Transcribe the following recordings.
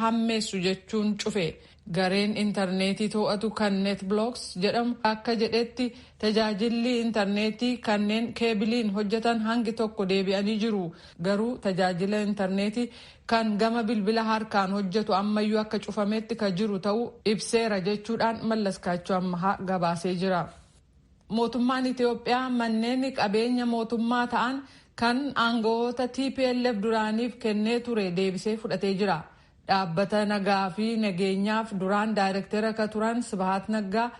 Hammeessu jechuun cufe. Gareen intarneetii to'atu kan NetBlocks jedhamu akka jedhetti, tajaajilli intarneetii kanneen keebiliin hojjetan hangi tokko deebi'anii jiru. Garuu tajaajila intarneetii kan gama bilbila harkaan hojjetu ammayyuu akka cufametti ka jiru ta'uu ibseera jechuudhaan Mallaskaachuu Ammahaa gabaasee jira. Mootummaan Itiyoophiyaa manneen qabeenya mootummaa ta'an kan aangawoota TPLF duraaniif kennee ture deebisee fudhatee jira. Dhaabbata nagaa fi nageenyaaf duraan daayirektera ka turan Sibahat Naggaa,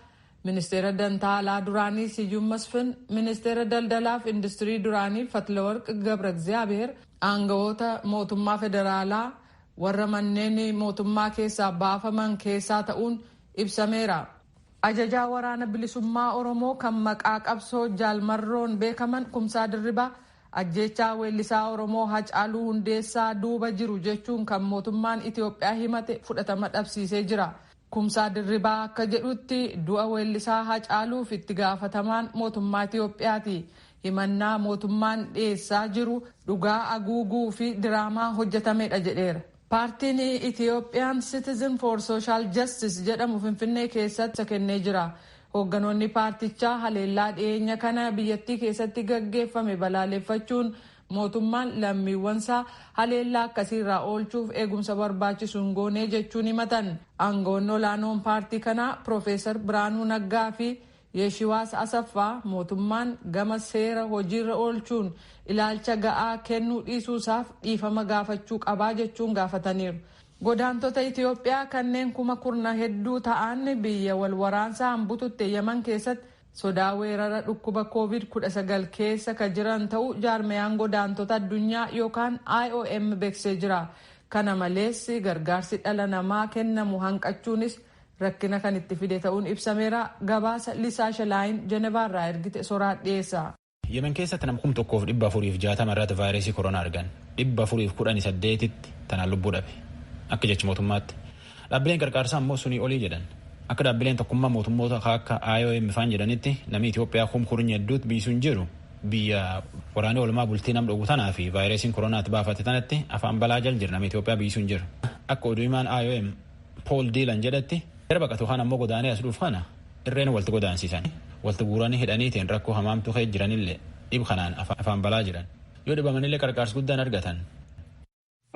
ministeera dantaa alaa duraanii Siyyum Masfin, ministeera daldalaaf industirii duraanii Fatlawarq Gabra Egziyaabeer aangawoota mootummaa federaalaa warra manneen mootummaa keessaa baafaman keessaa ta'uun ibsameera. Ajajaa Waraana Bilisummaa Oromoo kan maqaa qabsoo Jaalmarroon beekaman Kumsaa Dirribaa ajjeechaa weellisaa Oromoo Hacaaluu Hundeessaa duuba jiru jechuun kan mootummaan Itiyoophiyaa himate fudhatama dhabsiisee jira. Kumsaa Dirribaa akka jedhutti, du'a weellisaa Hacaaluuf itti gaafatamaan mootummaa Itiyoophiyaati. Himannaa mootummaan dhiyeessaa jiru dhugaa haguuguu fi diraamaa hojjetamedha jedheera. Paartiin Ethiopian Citizen for Social Justice jedhamu Finfinnee keessatti kennee jira. Hoogganoonni paartichaa haleellaa dhiyeenya kana biyyattii keessatti gaggeeffame balaaleffachuun, mootummaan lammiiwwansaa haleellaa akkasiirraa oolchuuf eegumsa barbaachisu hin goonee jechuun himatan. Aangawoonni olaanoon paartii kanaa Piroofeesar Biraanuu Naggaa fi Yeeshiwaas Asaffaa mootummaan gama seera hojiirra oolchuun ilaalcha ga'aa kennuu dhiisuusaaf dhiifama gaafachuu qabaa jechuun gaafataniiru. Godaantota Itiyoophiyaa kanneen kuma kurna hedduu ta'an biyya wal waraansaan bututte Yaman keessatti sodaa weerara dhukkuba COVID-19 keessa ka jiran ta'uu jaarmeyaan godaantota addunyaa yookaan IOM beeksisee jira. Kana malees, gargaarsi dhala namaa kennamu hanqachuunis rakkina kan itti fide ta'uun ibsameera. Gabaasa Lisaa Shalaayin Jenevaarraa ergite soraa dhiyeessa. Yemen keessatti nama 1460 irratti vaayirasii koronaa argan, 418tti tanaan lubbuu dhabe akka jechi mootummaatti. Dhaabbileen gargaarsaa immoo sunii olii jedhan. Akka dhaabbileen tokkummaa mootummoota akka IOM faan jedhanitti, namni Itoophiyaa kumkurnya hedduutti biisuun jiru biyya waraanee oolmaa bultii nam dhowwu tanaa fi vaayirasiin koronaatti baafate tanatti afaan balaa jal jira namni Itoophiyaa biisuun jiru. Akka oduu himaan IOM Paul Diilan jedhetti, gara baqatu kan ammoo godaanee as dhuuf kana irreen walti godaansiisan. Walti guuranii hidhaniitiin rakkoo hamaamtuu kee jiranillee dhib kanaan afaan balaa jiran. Yoo dhibamanillee qarqaarsa guddaan argatan.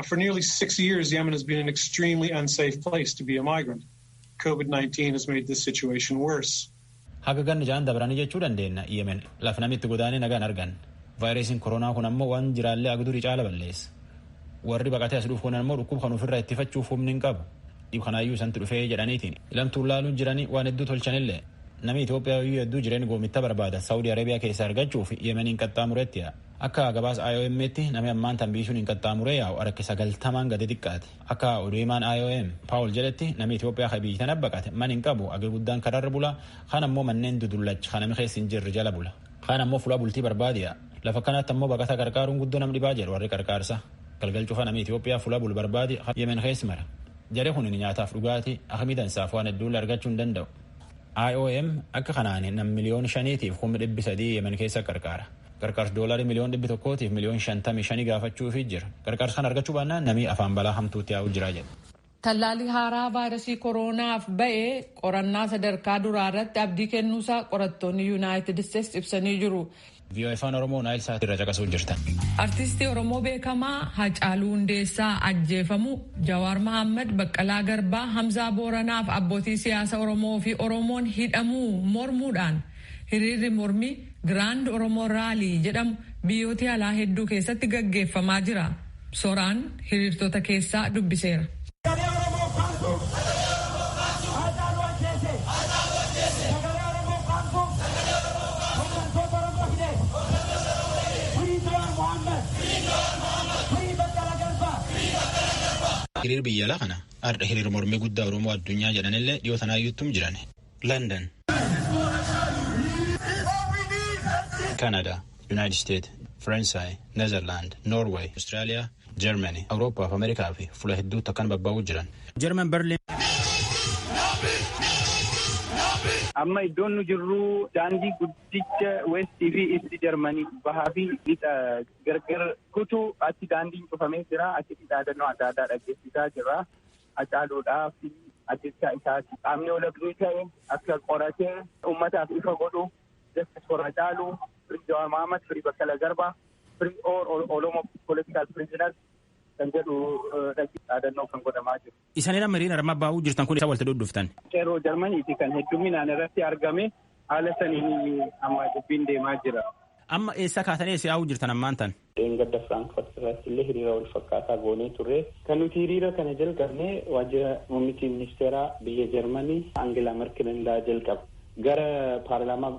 For nearly 6 years, Yemen has been an extremely unsafe place to be a migrant. COVID-19 has made this situation worse. Haga ganna 6n dabranii jechuu dandeenya, Yemen lafa namni itti godaanee nagaan argan. Vaayirasiin koronaa kun ammoo waan jiraallee agdurii caala balleessa. Warri baqatee as dhufu kun ammoo dhukkuba kan ofirraa ittifachuuf humni hin qabu. Dhib kanaayyuu isantti dhufee jedhaniitiin. Ilamtuun laaluun jiranii waan hedduu tolchanillee, namni Itoophiyaa iyyuu hedduu jireenya goomitta barbaada Saawudii Arabiyaa keessa argachuuf Yemeniin qaxxaamuretti yaa. Akka gabaasa IOM'tti, namni ammaan tan biisuun hin qaxxaamuree yaa'u harki 90n gadi xiqqaate. Akka oduu himaan IOM Paawul jedhetti, namni Itoophiyaa kan biyyi tana baqate man hin qabu, agri guddaan kararra bula, kaan ammoo manneen dudullacha kan namni keessa hin jirre jala bula. Kaan ammoo fuula bultii barbaadiya. Lafa kanaatti ammoo baqata qarqaaruun guddoo nam dhibaa jedhu warri qarqaarsa. Galgal cufa namni Itoophiyaa fuula bulu barbaadi Yemen keessa mara. Jare kun nyaataaf dhugaatii akkamii dansaaf waan hedduun argachuu hin danda'u. IOM akka kanaan nam 5,300,000 Yemen keessa qarqaara. Qarqaarsa doolarii 155,000,000 gaafachuufii jira. Qarqaarsa kana argachuu baannaan namni afaan balaa hamtuutti yaa'u jira jedha. Tallaalii haaraa vaayirasii kooronaaf ba'e qorannaa sadarkaa duraa irratti abdii kennuusaa qorattoonni Yuunaayitid Isteetsi ibsanii jiru. VOA Afaan Oromoo Naayil Saatii irra caqasuu jirtan. Artistii Oromoo beekamaa Hacaaluu Hundeessaa ajjeefamu, Jawaar Mohaammed, Baqqalaa Garbaa, Hamzaa Booranaaf abbootii siyaasa Oromoo fi Oromoon hidhamuu mormuudhaan hiriirri mormii Grand Oromoo Rally jedhamu biyyoota alaa hedduu keessatti gaggeeffamaa jira. Soraan hiriirtota keessaa dubbiseera. Hiriir biyya alaa kana har'a hiriir mormii guddaa Oromoo addunyaa jedhanillee dhiyoo tanaayyuuttum jiran. London, Canada, United States, Faransaay, Netherland, Norway, Australia, Germany, Awurooppaa fi Ameerikaa fi fuula hedduutti akkan babbaa'uu jiran. German Berlin. Amma iddoon nu jirru daandii guddicha Westii fi East Jarmanii bahaa fi lixa gargar kutuu achi daandiin cufamee jira. Achitti dhaadannoo adda addaa dhaggeessisaa jira. Hacaaluudhaaf ajjechaa isaati. Qaamni walabni ta'e akka qoratee uummataaf ifa godhu Justice for Hacaaluu, Free Jawaar Mohaammed, Free Baqqalaa Garbaa, Free All Oromo Political Prisoners kan jedhu dhaadannoo kan godhamaa jiru. Isaan amma hiriira armaa baa'uu jirtan kun isa walitti dhudduftan. Qeerroo Jarmaniiti kan hedduminaan irratti argame haala saniin amma dubbiin deemaa jira. Amma eessa kaatanii eessa yaa'uu jirtan ammaan tan? Dheengadda Firaankfurt irratti illee hiriira wal fakkaataa goonee turre. Kan nuti hiriira kana jalqabne waajjira muummichi ministeeraa biyya Jarmanii Angela Merkel irraa jalqabe. Gara paarlaamaa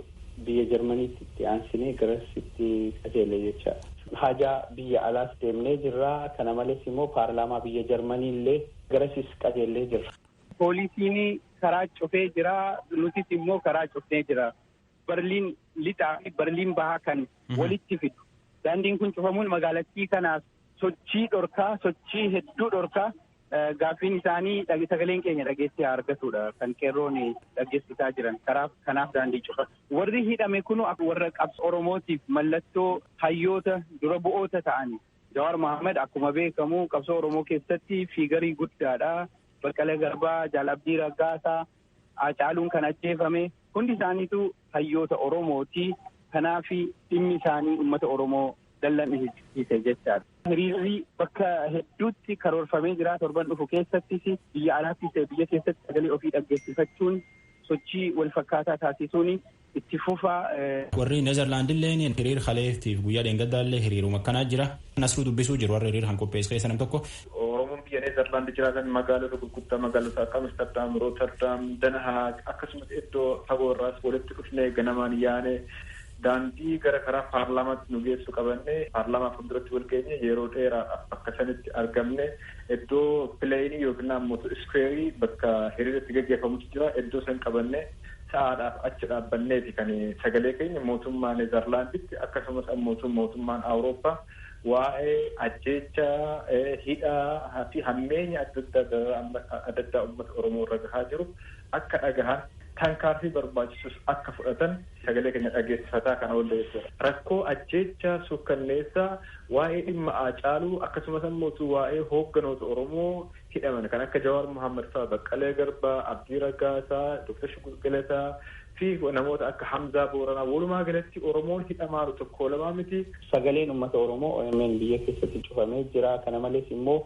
biyya Jarmaniitti itti aansinee garasitti qajeele jechaadha. Hajaa biyya alaas deemnee jirra. Kana malees immoo paarlaamaa biyya Jarmanii illee garasis qajeellee jirra. Poolisiin karaa cufee jira. Nutis immoo karaa cufnee jira. Barliin lixaa fi Barliin bahaa kan walitti fidu. Daandiin kun cufamuun magaalattii kanaaf sochii dhorkaa, sochii hedduu dhorkaa gaaffiin isaanii sagaleen keenya dhageettii haa argatudha kan qeerroon dhageessisaa jiran karaa kanaaf daandii cufa. Warri hidhame kun warra qabsoo Oromootiif mallattoo hayyoota dura bu'oota ta'ani. Jawaar Mohaammed akkuma beekamu qabsoo Oromoo keessatti fiigarii guddaadha. Baqqalaa Garbaa, Jaal Abdii Raggaasaa, Hacaaluun kan ajjeefame hundi isaaniitu hayyoota Oromooti. Kanaaf dhimmi isaanii uummata Oromoo dallansiise jechaadha. Hiriirri bakka hedduutti karoorfamee jira. Torban dhufu keessattis biyya alaattis ta'e biyya keessatti sagalee ofii dhaggeessifachuun sochii wal fakkaataa taasisuun itti fufaa. Warri Neezerlaandillee hiriir kaleeftiif guyyaa dheengaddaallee hiriiruma akkanaa jira. Nasruu dubbisuu jiru warra hiriir kan qopheesse keessa nam tokko. Oromoon biyya Neezerlaand jiraatan magaalota gurguddaa magaalota akka Amsterdam, Rotterdam, Den Haag akkasumas iddoo fagoo irraas walitti dhufnee ganamaan yaane daandii gara karaa paarlaamaatti nu geessu qabanne paarlaamaa fuulduratti wal geenye yeroo dheeraadhaaf bakka sanitti argamne iddoo pileenii yookiin ammoo iskweerii bakka hiriirratti gaggeeffamutu jira iddoo san qabanne sa'aadhaaf achi dhaabbanneeti kan sagalee keenya mootummaa Neezerlaanditti akkasumas ammoo mootummaan Awurooppaa waa'ee ajjeecha hidhaa fi hammeenya adda addaa uummata Oromoo irra gahaa jiru akka dhagahan tarkaanfii barbaachisus akka fudhatan sagalee keenya dhageessifataa kan oolle jechuudha. Rakkoo ajjeecha suukkanneessaa waa'ee dhimma Haacaaluu akkasumas ammoo waa'ee hoogganoota Oromoo hidhaman kan akka Jawaar Mohaammed fa'aa, Baqqalee Garbaa, Abdii Raggaasaa, Dr. Shukur Galataa fi namoota akka Hamzaa Booranaa walumaa galatti Oromoon hidhamaaru tokko lamaa miti. Sagaleen uummata Oromoo OMN biyya keessatti cufamee jira. Kana malees immoo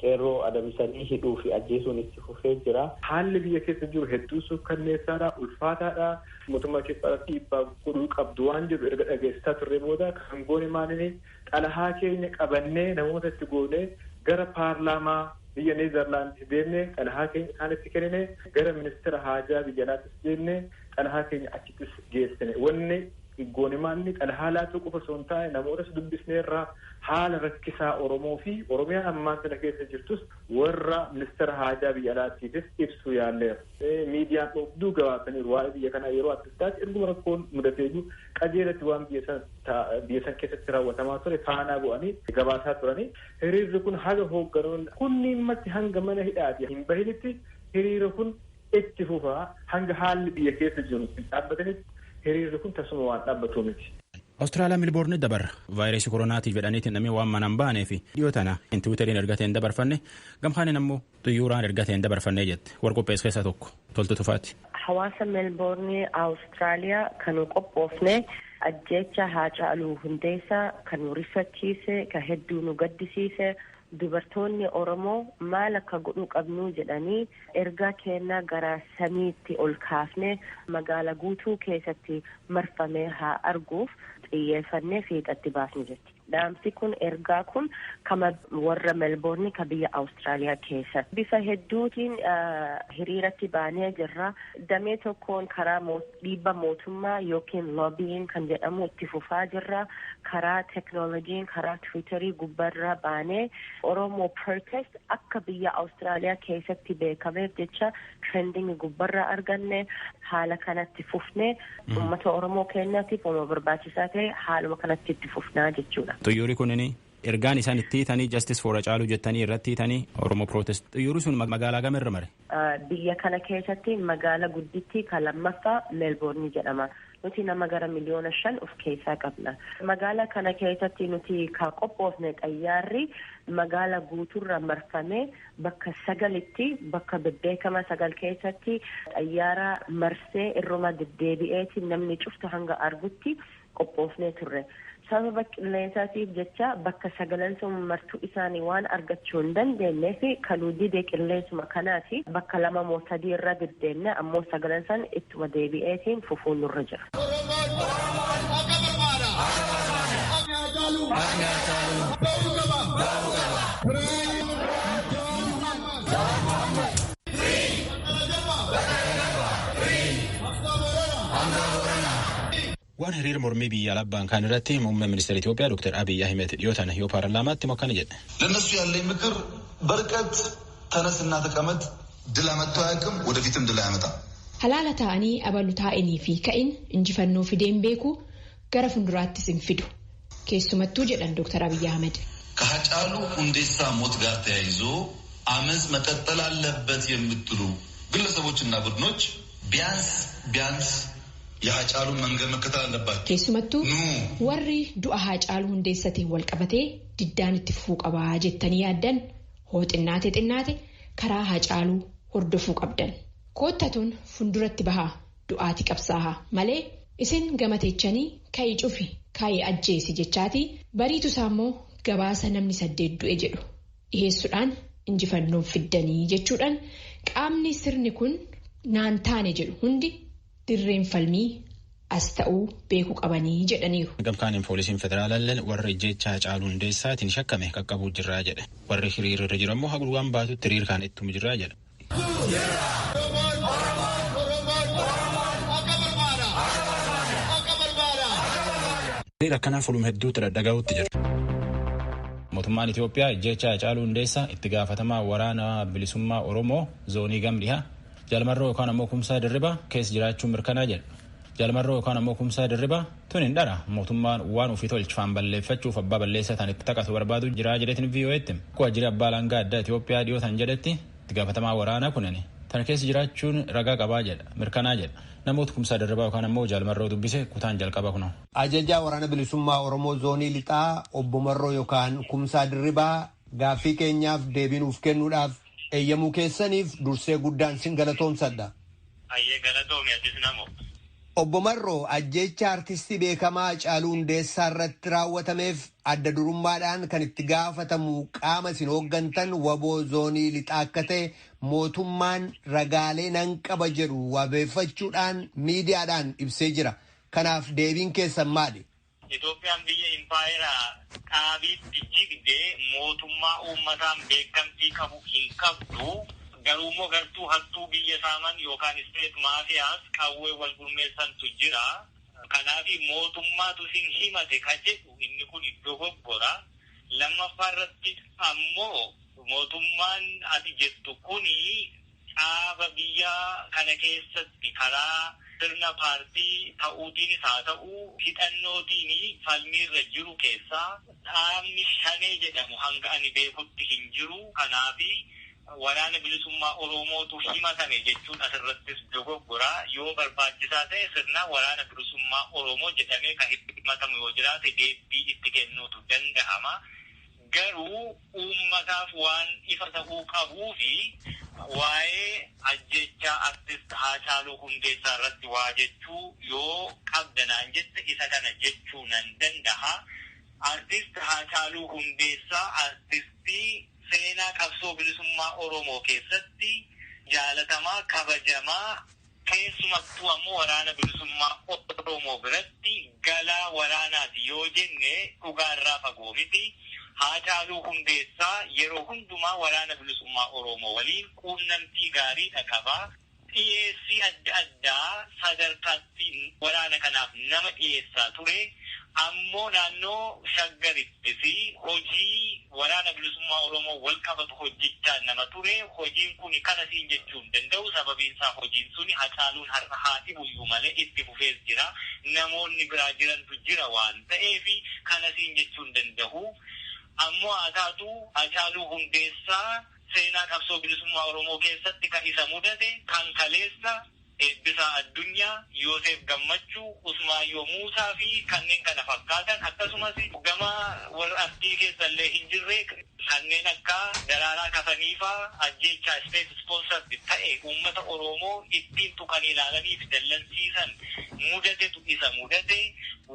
qeerroo adamsanii hidhuu fi ajjeesuun itti fufee jira. Haalli biyya keessa jiru hedduu suukkanneessaadha, ulfaataadha. Mootummaa Itoophiyaa dhiibbaa godhuu qabdu waan jedhu erga dhageessisaa turre booda kan goone maalini xalahaa keenya qabannee namoota itti goone gara paarlaamaa biyya Neezerlaandis deemne xalahaa keenya isaanitti kennine gara ministeera haajaa biyya alaattis deemne xalahaa keenya achittis geessine. Wanni goone maalini xalahaa laatuu qofa osoo hin taane namootas dubbisneerraa haala rakkisaa Oromoo fi Oromiyaan ammaan sana keessa jirtus warra ministeera haajaa biyya alaatiifis ibsuu yaalleera. Miidiyaan dhoobduu gabaasaniiru waa'ee biyya kanaa yeroo adda addaatti erguma rakkoon mudatee jiru qajeelatti waan biyya san keessatti raawwatamaa ture faanaa bu'anii gabaasaa turanii hiriirri kun haga hoogganoon kunniin matti hanga mana hidhaati hin bahinitti hiriirri kun itti fufaa hanga haalli biyya keessa jiru hin dhaabbatanitti hiriirri kun tasuma waan dhaabbatu miti. Awustiraaliyaa Milboorni dabarra vaayirasii koronaatiif jedhaniitiin namni waan manaan baanee fi dhiyoo tana tiwiiteriin ergateen dabarfanne gamkaaniin ammoo xiyyooraan ergateen dabarfanne jette warra qopheesse keessaa tokko Toltu Tufaati. Hawaasa Meelboornii Awustiraaliyaa kan qophoofne ajjeecha Haacaaluu Hundeessaa kan nu rifachiise kan hedduu nu gaddisiise dubartoonni Oromoo maal akka godhuu qabnu jedhanii ergaa kennaa gara samiitti ol kaafne magaala guutuu keessatti marfamee haa arguuf xiyyeeffannee fiixatti baasne jetti. Dhaamsi kun ergaa kun kama warra Melbourne ka biyya Awustiraaliyaa keessa. Bifa hedduutiin hiriiratti baanee jirra. Damee tokkoon karaa dhiibba mootummaa yookiin lobbying kan jedhamu itti fufaa jirra. Karaa teknooloojiin karaa tiwiitarii gubbarra baanee Oromoo protest akka biyya Awustiraaliyaa keessatti beekameef jecha trending gubbarra arganne haala kanatti fufnee uummata Oromoo keenyaatiif waan barbaachisaa ta'e haaluma kanatti itti fufnaa jechuudha. Xiyyoorri kunin ergaan isaan itti hiitanii Justice for Hacaaluu jettanii irratti hiitanii Oromoo Protest. Xiyyoorri sun magaalaa kamirra mare? Biyya kana keessatti magaala guddittii kan lammaffaa Meelboorni jedhama. Nuti nama gara 5 miliyoona of keessaa qabna. Magaala kana keessatti nuti ka qophoofne xayyaarri magaala guuturra marfamee bakka sagalitti, bakka bebbeekama sagal keessatti xayyaara marsee irruma deddeebi'eeti namni cuftu hanga argutti qophoofnee turre. Sababa qilleensaatiif jecha bakka sagalan sun martuu isaanii waan argachuu hin dandeenyeef kanuu dide qilleensuma kanaati bakka lama moo sadii irra deddeemne, ammoo sagalan san ittuma deebi'eetiin fufuun nurra jira. Waan hiriira mormii biyya alabbaan kan irratti muummeen ministeera Itoophiyaa Dr. Abiy Ahmed dhiyootan yoo paarlaamaatti akkana jedhe. ለእነሱ ያለኝ ምክር በርቀት ተነስና ተቀመጥ ድል አመጥቶ አያውቅም፣ ወደፊትም ድል አያመጣም። Halaala ta'anii abalu taa'anii fi ka'in injifannoo fideen beeku, gara fuulduraattis hin fidu. Keessumattuu jedhan Dr. Abiy Ahmed. ከሀጫሉ ሁንዴሳ ሞት ጋር ተያይዞ አመፅ መቀጠል አለበት የምትሉ ግለሰቦችና ቡድኖች ቢያንስ ቢያንስ የሀጫሉን መንገድ መከተል አለባቸው። Keessumattuu warri du'a Haacaaluu Hundeessatiin wal qabatee diddaan itti fufuu qabaa jettanii yaaddan, hoo xinnaate xinnaate karaa Haacaaluu hordofuu qabdan. Koottatuun fuulduratti bahaa du'aati qabsaahaa malee isin gamateechanii ka'ii cufi, ka'ii ajjeesi jechaatii, bariitu isaa immoo gabaasa namni saddeet du'e jedhu dhiheessuudhaan injifannoon fiddanii jechuudhaan, qaamni sirni kun naan taane jedhu hundi dirreen falmii as ta'uu beekuu qabanii jedhaniiru. Gamkaaniin poolisiin federaalaalleen warra ijjeechaa Haacaaluu Hundeessaatiin shakkame qaqqabuu jirraa jedhe. Warri hiriirra jiru ammoo haguugaan baatutti hiriir kaan ittuma jirraa jedhe. Hiriira akkanaa fuluma hedduutti dhadhagahuutti jira. Mootummaan Itoophiyaa ijjeechaa Haacaaluu Hundeessaa itti gaafatamaa waraana bilisummaa Oromoo zoonii Gamdhihaa Jaalmarroo yookaan ammoo Kumsaa Dirribaa keessa jiraachuun mirkanaa jedha. Jaalmarroo yookaan ammoo Kumsaa Dirribaa tun hin dhara, mootummaan waan ofii tolchifaan balleeffachuuf abbaa balleessaa ta'an itti taqatu barbaadu jira jedheetiin VOA'tti. Waajjirri abbaa alangaa addaa Itoophiyaa dhiyootan jedhetti itti gaafatamaa waraanaa kunin tan keessa jiraachuun ragaa qabaa jedha, mirkanaa jedha. Namoota Kumsaa Dirribaa yookaan ammoo Jaalmarroo dubbise kutaan jalqaba kunoo. Ajajaa waraana bilisummaa Oromoo zoonii lixaa obbo Marroo yookaan Kumsaa Dirribaa, gaaffii keenyaaf deebii nuuf kennuudhaaf eeyyamuu keessaniif dursee guddaan sin galatoomsadha. Ayyee, galatoomi atis namo. Obbo Marroo, ajjeecha artistii beekamaa Haacaaluu Hundeessaa irratti raawwatameef adda durummaadhaan kan itti gaafatamu qaama isin hooggantan WBO zoonii lixaa akka ta'e mootummaan ragaalee nan qaba jedhu wabeeffachuudhaan miidiyaadhaan ibsee jira. Kanaaf deebiin keessan maali? Itoophiyaan biyya impaayera dhaabiitti jigdee mootummaa uummataan beekamtii qabu hin qabdu. Garuu immoo gartuu hattuu biyya saaman yookaan state mafias qawwee wal gurmeessantu jira. Kanaaf mootummaatu isin himate ka jedhu inni kun dogoggora. Lammaffaa irratti ammoo mootummaan ati jettu kuni dhaaba biyya kana keessatti karaa sirna paartii ta'uutiinis haa ta'u hidhannootiin falmiirra jiru keessaa dhaabni Shanee jedhamu hanga ani beekutti hin jiru. Kanaafi waraana bilisummaa Oromootu himatame jechuun asirrattis dogoggora. Yoo barbaachisaa ta'e sirna waraana bilisummaa Oromoo jedhamee kan himatamu yoo jiraate deebii itti kennuutu danda'ama. Garuu uummataaf waan ifa ta'uu qabuu fi waa'ee ajjechaa artist Haacaaluu Hundeessaa irratti waa jechuu yoo qabdanaan jette, isa kana jechuu nan danda'a. Artist Haacaaluu Hundeessaa artistii seenaa qabsoo bilisummaa Oromoo keessatti jaalatamaa, kabajamaa, keessumattuu ammoo waraana bilisummaa Oromoo biratti galaa waraanaati yoo jenne dhugaarraa fagoo miti. Haacaaluu Hundeessaa yeroo hundumaa waraana bilisummaa Oromoo waliin quunnamtii gaariidha qaba. Dhiyeessii adda addaa sadarkaatti waraana kanaaf nama dhiyeessaa ture. Ammoo naannoo Shaggarittis hojii waraana bilisummaa Oromoo wal qabatu hojjechaa nama ture. Hojiin kun kana siin jechuu hin danda'u. Sababiin isaa hojiin suni Hacaaluun har'a haa dhibuyyuu malee itti fufees jira. Namoonni biraa jirantu jira waan ta'eef kana siin jechuu hin danda'u. Ammoo haa taatu, Hacaaluu Hundeessaa seenaa qabsoo bilisummaa Oromoo keessatti kan isa mudate kan kaleessa Eebbisaa Addunyaa, Yoosef Gammachuu, Usmaayyoo Muusaa fi kanneen kana fakkaatan akkasumas gama warra artii keessallee hin jirre kanneen akka Daraaraa Kafaniifaa ajjeechaa state sponsored ta'e uummata Oromoo ittiin tuqanii ilaalanii fi dallansiisan mudatetu isa mudate.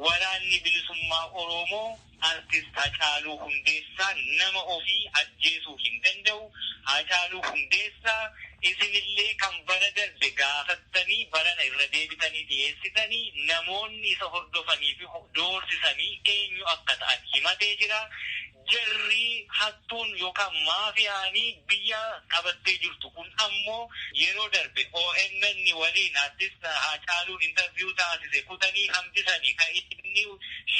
Waraanni bilisummaa Oromoo artist Hacaaluu Hundeessaa nama ofii ajjeesuu hin danda'u. Hacaaluu Hundeessaa isinillee kan bara darbe gaafattanii barana irra deebitanii dhiyeessitanii namoonni isa hordofanii fi doorsisanii eenyu akka ta'an himatee jira. Jarri hattuun yookaan maafiyaanii biyya qabattee jirtu kun ammoo yeroo darbe OMN waliin artist Hacaaluun interviyuu taasise kutanii hambisanii kan inni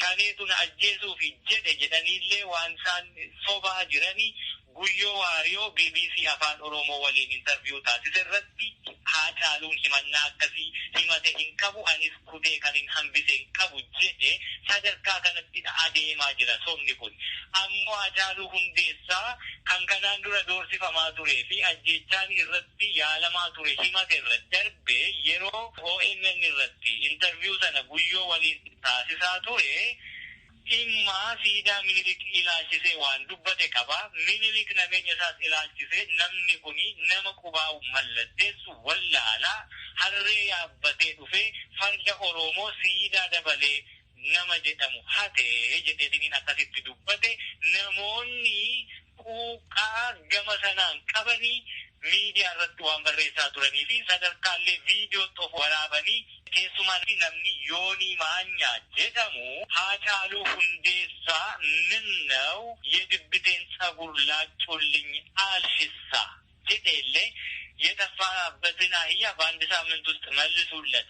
shaneetu na ajjeesuufi jedhe jedhaniillee waan isaan sobaa jiranii Guyyoo Waariyoo BBC Afaan Oromoo waliin interviyuu taasise irratti Hacaaluun himannaa akkasii himate hin qabu, anis kutee kan hin hambise hin qabu jedhe sadarkaa kanatti adeemaa jira sobni kun. Ammoo Hacaaluu Hundeessaa kan kanaan dura doorsifamaa turee fi ajjeechaan irratti yaalamaa ture himate irra darbe yeroo OMN irratti interviyuu sana Guyyoo waliin taasisaa ture dhimma siidaa Minilik ilaalchisee waan dubbate qaba. Minilik nageenya isaas ilaalchisee namni kuni nama qubaa'u mallatteessu wallaalaa harree yaabbatee dhufee farda Oromoo siidaa dabalee nama jedhamu hatee jedheetiniin akkasitti dubbate. Namoonni quuqaa gama sanaan qabanii miidiyaa irratti waan barreessaa turanii fi sadarkaalee viidiyoo of waraabanii keessumaa namni Yoonii Maanyaa jedhamu Haacaaluu Hundeessaa ምነው የድብቴን ጸጉር ላጩልኝ አልሽሳ jedheellee የጠፋበትን አህያ በአንድ ሳምንት ውስጥ መልሱለት።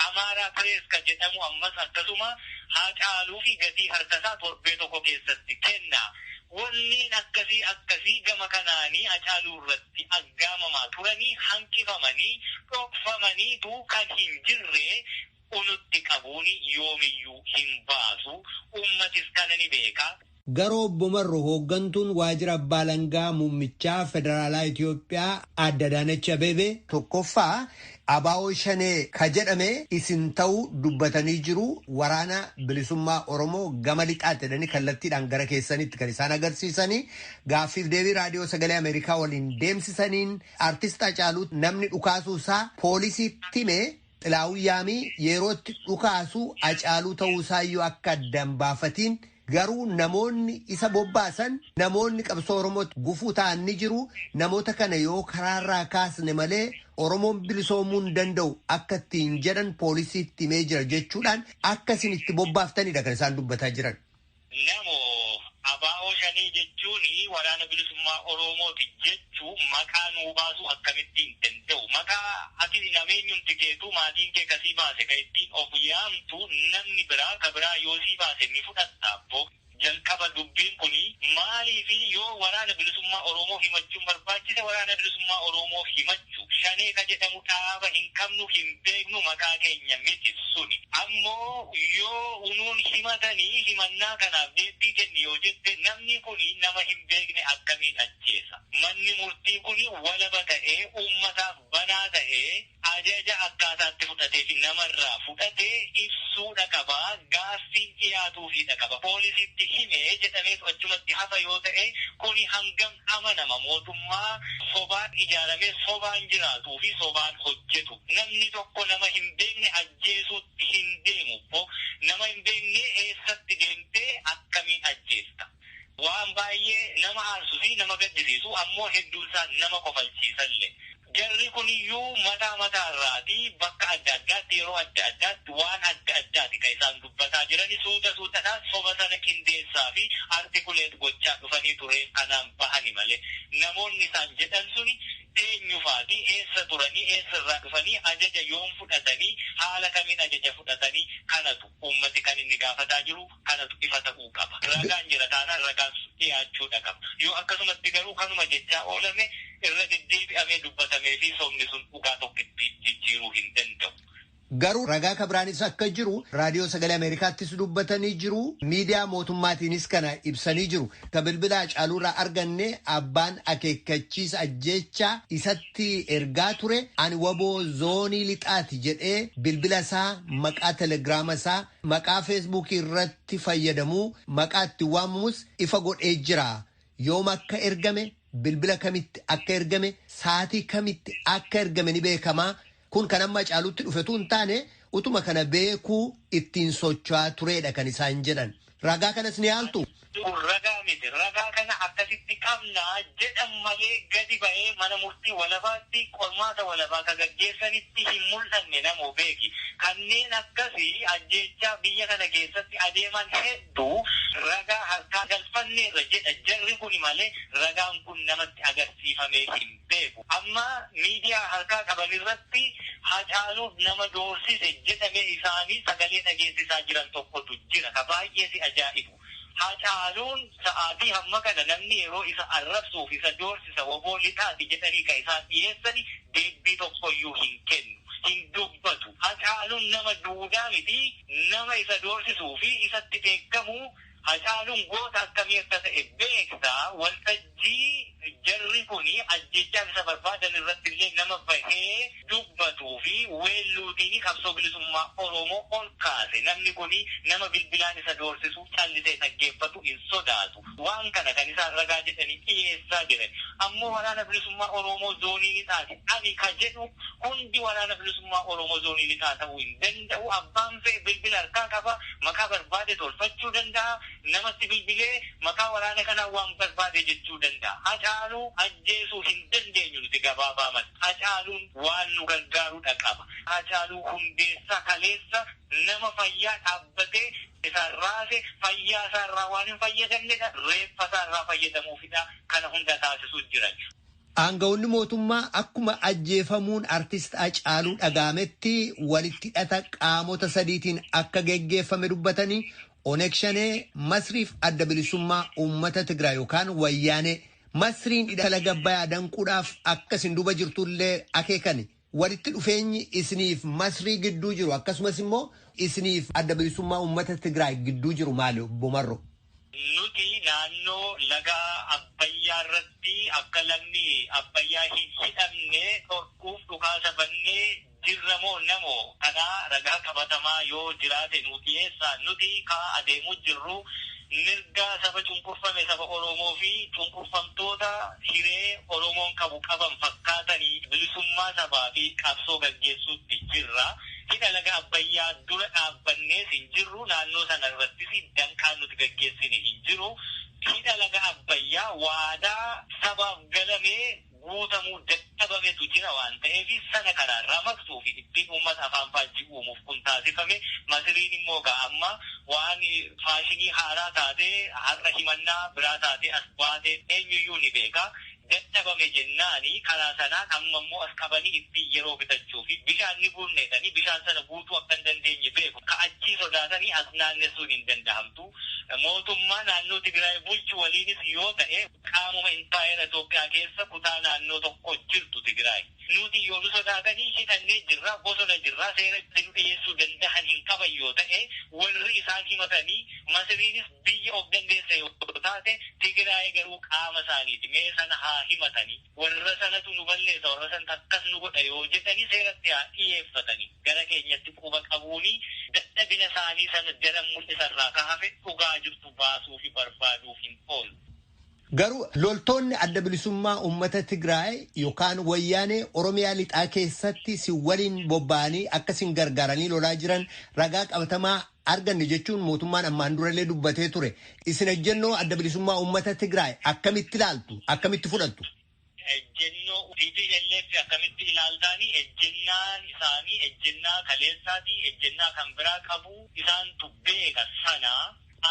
አማራ ፕሬስ kan jedhamu ammas akkasuma Haacaaluu fi gatii harkasaa torbee tokko keessatti kenna. Wanneen akkasii akkasii gama kanaanii Hacaaluu irratti aggaamamaa turanii hanqifamanii dhokfamaniitu kan hin jirre unutti qabuun yoomiyyuu hin baasu. Uummatis kana ni beeka. Garoo Obbo Marro hooggantuun waajjira abbaa alangaa muummichaa federaalaa Itoophiyaa Aadde Adaanech Abeebee tokkoffaa ABO Shanee ka jedhame isin ta'uu dubbatanii jiru. Waraana bilisummaa Oromoo gama lixaatti jedhanii kallattiidhaan gara keessanitti kan isaan agarsiisanii gaaffiif deebii raadiyoo sagalee Ameerikaa waliin deemsisaniin artist Hacaaluu namni dhukaasuu isaa poolisiitti hime Xilaawuu Yaamii yerootti dhukaasuu Hacaaluu ta'uusaayyuu akka addaan baafatiin garuu namoonni isa bobbaasan namoonni qabsoo Oromootti gufuu ta'an ni jiru. Namoota kana yoo karaarraa kaasne malee Oromoon bilisoomuu hin danda'u akka ittiin jedhan poolisiitti himee jira jechuudhaan akka isin itti bobbaaftanidha kan isaan dubbataa jiran. Namo ABO Shanee jechuun waraana bilisummaa Oromooti jechuu maqaa nuu baasuu akkamitti hin danda'u. Maqaa ati nameenyumti keetu maatiin kee kasii baase kan ittiin of yaamtu namni biraa ka biraa yoo sii baase ni fudhatta abbo. Jalqaba dubbiin kuni maaliifi yoo waraana bilisummaa Oromoo himachuun barbaachise waraana bilisummaa Oromoo himachuu Shanee ka jedhamu dhaaba hin qabnu hin beeknu maqaa keenya miti suni. Ammoo yoo unuun himatanii himannaa kanaaf deebii kenni yoo jette namni kuni nama hin beekne akkamiin ajjeesa. Manni murtii kuni walaba ta'ee uummataaf banaa ta'ee ajaja akkaataatti fudhatee fi namarraa fudhatee ibsuudha qaba. Gaaffiin dhiyaatuufiidha qaba. Poolisiitti himee jedhamees achumatti hafa yoo ta'e kuni hangam amanama mootummaa sobaan ijaaramee sobaan jiraatuu fi sobaan hojjetu. Namni tokko nama hin beekne ajjeesuutti hin deemu. Nama hin beekne eessatti deemtee akkamiin ajjeesta? Waan baay'ee nama aarsuu fi nama gaddisiisu ammoo hedduu isaa nama kofalchiisallee. Jarri kuniyyuu mataa mataarraati bakka adda addaatti yeroo adda addaatti waan adda addaati kan isaan dubbataa jiran suuta suutadhaan soba sana qindeessaa fi artikuleet gochaa dhufanii ture kanaan bahani malee namoonni isaan jedhan suni eenyufaati eessa turanii eessarraa dhufanii ajaja yoom fudhatanii haala kamiin ajaja fudhatanii kanatu uummati kan inni gaafataa jiru kanatu ifa ta'uu qaba. Ragaan jira taanaan ragaan dhiyaachuudha qaba. Yoo akkasumatti garuu kanuma jechaa oolame irra deddeebi'amee dubbatamee fi sobni sun dhugaa tokkotti jijjiiruu hin danda'u. Garuu ragaa kabiraanis akka jiru raadiyoo sagalee Ameerikaattis dubbatanii jiru. Miidiyaa mootummaatiinis kana ibsanii jiru. Ka bilbila Hacaaluurraa arganne abbaan akeekkachiisa ajjeechaa isatti ergaa ture ani waboo zoonii lixaati jedhee bilbila isaa maqaa telegiraama isaa maqaa feesbuukii irratti fayyadamuu maqaa itti waamamus ifa godhee jira. Yoom akka ergame bilbila kamitti akka ergame saatii kamitti akka ergame ni beekamaa. Kun kan amma Hacaaluutti dhufetu hin taane utuma kana beekuu ittiin socho'aa turedha kan isaan jedhan. Ragaa kanas ni haaltu. Kun ragaa miti. Ragaa kana akkasitti qabnaa jedhan malee gadi ba'ee mana murtii walabaatti qormaata walabaa ka gaggeessanitti hin mul'anne namoo beeki. Kanneen akkasii ajjeechaa biyya kana keessatti adeeman hedduu ragaa harkaa galfanneerra jedha jarri kun malee ragaan kun namatti agarsiifamee hin beeku. Amma miidiyaa harkaa qaban irratti Hacaaluuf nama doorsise jedhamee isaanii sagalee dhageessisaa jiran tokkotu jira. Ka baay'ee si ajaa'ibu. Hacaaluun sa'aatii hamma kana namni yeroo isa arrabsuuf isa doorsisa waboo lixaati jedhanii ka isaan dhiyeessani deebii tokkoyyuu hin kennu. Hin dubbatu. Hacaaluun nama duudaa miti nama isa doorsisuu fi isatti beekamu. Hacaaluun goota akkamii akka ta'e beektaa waltajjii jarri kun ajjechaa isa barbaadan irratti illee nama bahee dubbatuu fi weelluutiin qabsoo bilisummaa Oromoo ol kaase. Namni kun nama bilbilaan isa doorsisu callisee dhaggeeffatu hin sodaatu. Waan kana kan isaan ragaa jedhanii dhiyeessaa jiran. Ammoo waraana bilisummaa Oromoo zoonii lixaati. Ani ka jedhu hundi waraana bilisummaa Oromoo zoonii lixaa ta'uu hin danda'u. Abbaan fe'e bilbila harkaa qaba. Maqaa barbaade tolfachuu danda'a. Namatti bilbilee maqaa waraana kanaa waan barbaade jechuu danda'a. Hacaaluu ajjeesuu hin dandeenyu nuti gabaabaaman. Hacaaluun waan nu gargaarudha qaba. Hacaaluu Hundeessaa kaleessa nama fayyaa dhaabbatee isaan raase fayyaa isaarraa waan hin fayyadamnedha. Reeffa isaarraa fayyadamuufidha. Kana hunda taasisuu jiran. Aanga'oonni mootummaa akkuma ajjeefamuun artist Hacaaluu dhagaametti walitti hidhata qaamota sadiitiin akka geggeeffame dubbatanii Oneg Shanee Masriif adda bilisummaa uummata Tigraay yookaan Wayyaanee Masriin hidha laga Abbayyaa danquudhaaf akka isin duuba jirtullee akeekani. Walitti dhufeenyi isiniif Masrii gidduu jiru akkasumas immoo isiniif adda bilisummaa uummata Tigraay gidduu jiru maali obbo Marro? Nuti naannoo laga Abbayyaa irratti akka lagni Abbayyaa hin hidhamne dhorkuuf dhukaasa bannee jirra moo namoo kanaa ragaa qabatamaa yoo jiraate nu dhiyeessaa. Nuti kaa adeemuu jirru mirga saba cunqurfame saba Oromoo fi cunqurfamtoota hiree Oromoon qabu qaban fakkaatanii bilisummaa sabaa fi qabsoo gaggeessuutti jirra. Hidha laga Abbayyaa dura dhaabbannees hin jirru. Naannoo sana irrattis danqaan nuti gaggeessine hin jiru. Hidha laga Abbayyaa waadaa sabaaf galamee guutamuu dadhabametu jira waan ta'eef sana karaarraa maqsuu fi ittiin uummata afaan faajjii uumuuf kun taasifame. Masiriin immoo ga'a amma waan faashinii haaraa taatee har'a himannaa biraa taatee as baatee eenyuyyuu ni beeka. Dadhabame jennaani karaa sanaan amma immoo as qabanii ittiin yeroo bitachuu fi bishaan ni guunneedhanii bishaan sana guutuu akka hin dandeenye beeku. Ka achii sodaatanii as naannessuun hin danda'amtu. Mootummaa naannoo Tigraay bulchu waliinis yoo ta'e qaamuma impaayera Itoophiyaa keessa kutaa naannoo tokko jirtu Tigraay. Nuti yoo nu sodaatanii hidhannee jirra, bosona jirra, seera itti nu dhiyeessuu danda'an hin qaban yoo ta'e warri isaan himatanii Masiriinis biyya of dandeesse yoo taate Tigraay garuu qaama isaaniiti. Mee sana haa himatanii. Warra sanatu nu balleessa, warra sanatu akkas nu godha yoo jedhanii seeratti haa dhiyeeffatanii. Gara keenyatti quba qabuuni dadhabina isaanii sana daran mul'isarraa ka hafe dhugaa jirtu baasuu fi barbaaduuf hin oolu. Garuu loltoonni adda bilisummaa uummata Tigraay yookaan Wayyaanee Oromiyaa lixaa keessatti si waliin bobba'anii akka isin gargaaranii lolaa jiran ragaa qabatamaa arganne jechuun mootummaan ammaan durallee dubbatee ture. Isin ejjennoo adda bilisummaa uummata Tigraay akkamitti ilaaltu? Akkamitti fudhattu? Ejjennoo TPLF akkamitti ilaaltaani? Ejjennaan isaanii ejjennaa kaleessaati, ejjennaa kan biraa qabu isaantu beeka sana.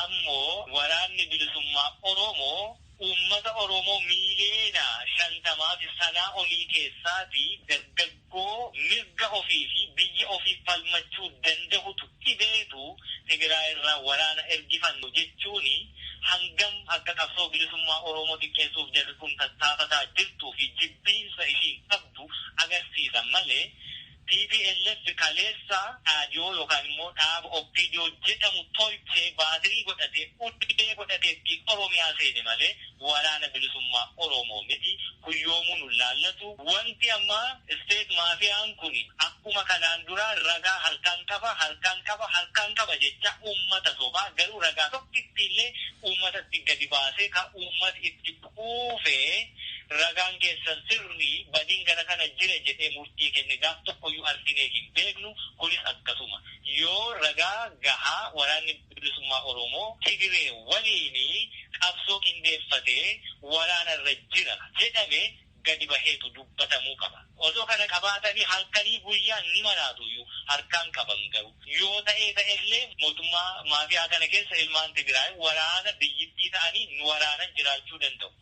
Ammoo waraanni bilisummaa Oromoo uummata Oromoo miiliyoona 50 fi sanaa olii keessaati dargaggoo mirga ofii fi biyya ofii falmachuu danda'utu dhibeetu Tigraay irraa waraana ergifannu jechuuni hangam akka qabsoo bilisummaa Oromoo xiqqeessuuf jarri kun tattaafataa jirtuu fi jibbiinsa ishiin qabdu agarsiisa malee TPLF kaleessa dhaadiyoo yookaan immoo dhaaba OPDO jedhamu tolchee baatirii godhatee uddee godhatee ittiin Oromiyaa seene malee waraana bilisummaa Oromoo miti. Kun yoomuu nu laallatu. Wanti amma isteet maafiyaan kun akkuma kanaan dura ragaa harkaan qaba harkaan qaba harkaan qaba jecha uummata sobaa garuu ragaa tokkitti illee uummatatti gadi baasee kan uummati itti quufee ragaan keessan sirrii badiin gara kana jira jedhee murtii kenne gaaf tokkoyyuu arginee hin beeknu. Kunis akkasuma yoo ragaa gahaa waraanni bilisummaa Oromoo Tigiree waliin qabsoo qindeeffatee waraanarra jira jedhame gadi baheetu dubbatamuu qaba. Osoo kana qabaatanii halkanii guyyaa ni maraatuyyuu harkaan qaban garuu yoo ta'ee ta'ellee mootummaa maafiyaa kana keessa ilmaan Tigraay waraana biyyittii ta'anii nu waraanan jiraachuu danda'u.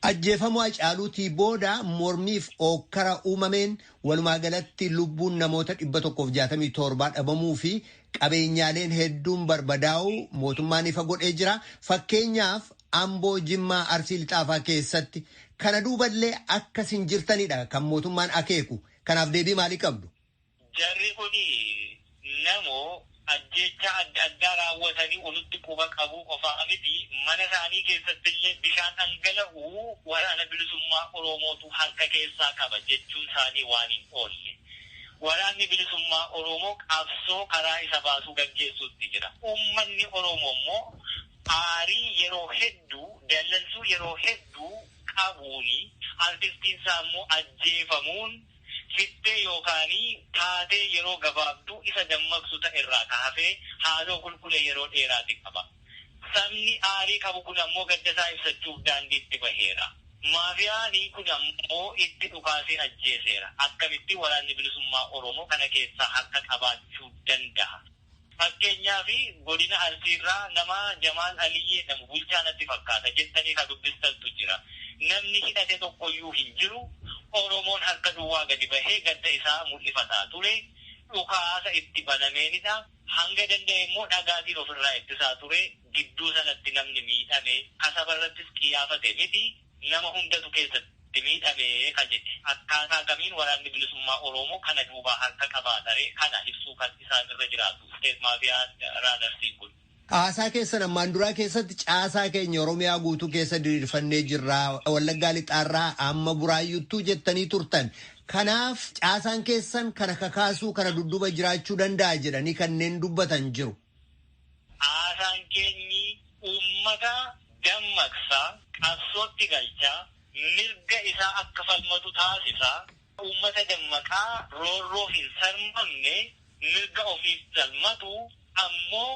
Ajjeefamuu Hacaaluutii booda mormiif ookkara uumameen walumaa galatti lubbuun namoota 167 dhabamuu fi qabeenyaaleen hedduun barbadaa'uu mootummaan ifa godhee jira. Fakkeenyaaf Amboo, Jimmaa, Arsii Lixaafaa keessatti kana duuballee akkas hin jirtanidha kan mootummaan akeeku. Kanaaf deebii maalii qabdu? Jarri kun namoo ajjeechaa adda addaa raawwatanii walitti quba qabuu qofaa miti, mana isaanii keessatti illee bishaan dhangala'uu waraana bilisummaa Oromootu harka keessaa qaba jechuun isaanii waan hin oolle. Waraanni bilisummaa Oromoo qabsoo karaa isa baasuu gaggeessuutti jira. Uummanni Oromoo immoo aarii yeroo hedduu, dallansuu yeroo hedduu qabuuni artistiin isaa immoo ajjeefamuun fittee yookaan taatee yeroo gabaabduu isa dammaqsu ta'e irraa kaafee haaloo qulqulle yeroo dheeraati qaba. Sabni aarii qabu kun ammoo gadda isaa ibsachuuf daandiitti baheera. Maafiyaan kun ammoo itti dhukaasee ajjeeseera. Akkamitti waraanni bilisummaa Oromoo kana keessaa harka qabaachuu danda'a? Fakkeenyaaf godina Arsiirraa nama Jamaal Alii jedhamu bulchaa natti fakkaata jettanii kan dubbistantu jira. Namni hidhate tokkoyyuu hin jiru. Oromoon harka duwwaa gadi bahee gadda isaa mul'ifataa ture. Dhukaasa itti banameenidha. Hanga danda'e immoo dhagaatiin ofirraa ittisaa ture. Gidduu sanatti namni miidhame kasaba irrattis qiyyaafate miti. Nama hundatu keessatti miidhame kan jedhe. Akkaataa kamiin waraanni bilisummaa Oromoo kana duubaa harka qabaataree kana ibsuu kan isaan irra jiraatu. Isteet maafiyaa raadarsiin kun. Haasaa keessan ammaan duraa keessatti caasaa keenya Oromiyaa guutuu keessa diriirfannee jirra. Wallaggaa Lixaarraa amma Buraayyuttuu jettanii turtan. Kanaaf caasaan keessan kana kakaasuu kana dudduuba jiraachuu danda'a jedhanii kanneen dubbatan jiru. Haasaan keenyi uummata dammaqsaa, qabsootti galchaa, mirga isaa akka falmatu taasisaa, uummata dammaqaa roorroo hin sarmamne mirga ofiif falmatu ammoo.